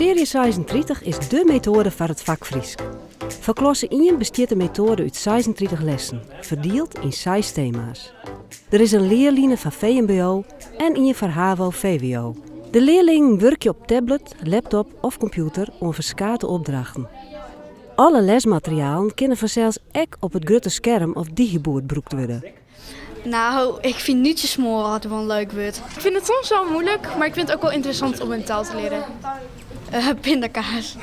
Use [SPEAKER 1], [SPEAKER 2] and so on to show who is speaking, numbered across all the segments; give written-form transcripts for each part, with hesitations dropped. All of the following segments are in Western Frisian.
[SPEAKER 1] Searje 36 is dé metoade foar it fak Frysk. Foar klasse ien bestiet de metoade út 36 lessen, ferdield yn seis tema's. Der is in learline foar VMBO en ien foar HAVO-VWO. De learlingen wurkje op tablet, laptop of kompjûter oan ferskate opdrachten. Alle lesmaterialen kinne fansels ek op it grutte skerm of digiboerd brûkt wurde.
[SPEAKER 2] Nou, ik fyn nútsjesmoar altyd wol in leuk wurd.
[SPEAKER 3] Ik vind het soms wel moeilijk, maar ik vind het ook wel interessant om een taal te leren.
[SPEAKER 2] Uh, pindakaas.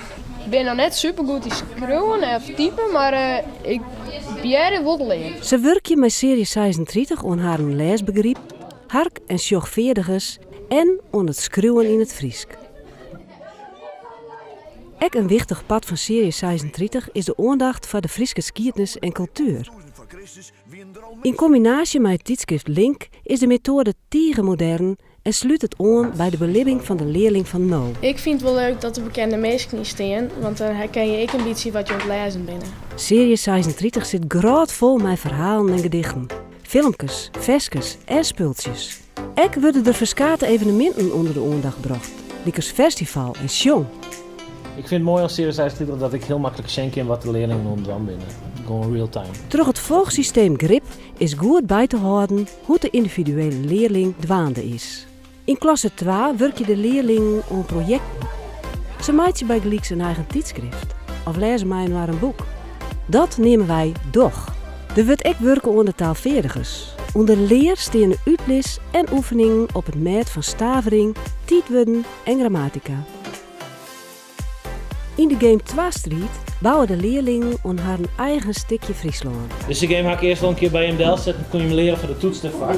[SPEAKER 4] Ik bin noch net supergoed yn skriuwen of typen, mar ik probearje it wol te learen.
[SPEAKER 1] Se wurkje mei Searje 36 oan harren lêsbegryp, hark en sjochfeardigens en oan it skriuwen yn it Frysk. Ek in wichtich part fan Searje 36 is de oandacht foar de Fryske skiednis en kultuer. Yn kombinaasje mei it tydskrift Link is de metoade tige modern en slút it oan by de belibbing fan de learling fan no.
[SPEAKER 3] Ik fyn it wol leuk dat der bekende minsken yn stean, want dan herken je ek in bytsje wat je oan it lêzen binne.
[SPEAKER 1] Searje 36 sit grôtfol mei ferhalen en gedichten, filmkes, ferskes en spultsjes. Ek wurde der ferskate eveneminten ûnder de oandacht brocht, lykas FeRstival en Sjong.
[SPEAKER 5] Ik fyn it moai oan Searje 36 dat ik hiel maklik sjen kin wat de learlingen oan it dwaan binne. Gewoan real time.
[SPEAKER 1] Troch it folchsysteem Grip is goed by te hâlden hoe't de yndividuele learling dwaande is. Yn klasse twa wurkje de learlingen oan projekten. Se meitsje bygelyks in eigen tydskrift of lêze mei-inoar in boek. Dat neame wy doch. Der wurdt ek wurke oan de taalfeardigens. Under lear steane útlis en oefeningen op it mêd fan stavering, tiidwurden en grammatika. Yn de game Twastriid bouwe de learlingen oan harren eigen stikje Fryslân.
[SPEAKER 5] Dizze game ha ik earst al in kear by jim delsetten, kon jim leare foar de toets derfoar.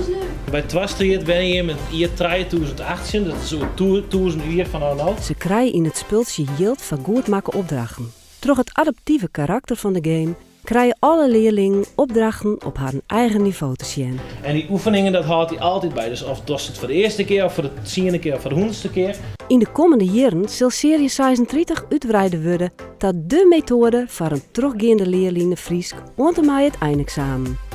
[SPEAKER 5] By Twastriid wenje jim in it jier 3018, dat is oer 1000 jier fan no no.
[SPEAKER 1] Se krije yn it spultsje jild foar goed makke opdrachten. Troch it adaptive karakter fan de game krije alle learlingen opdrachten op harren eigen nivo te sjen.
[SPEAKER 5] En dy oefeningen dat hâldt hy altyd by, dus of dochst it foar de earste kear of foar de tsiende kear of foar de hûndertste kear.
[SPEAKER 1] Yn de kommende jierren sil Searje 36 útwreide wurde ta dé metoade foar in trochgeande learline Frysk oant en mei it eineksamen.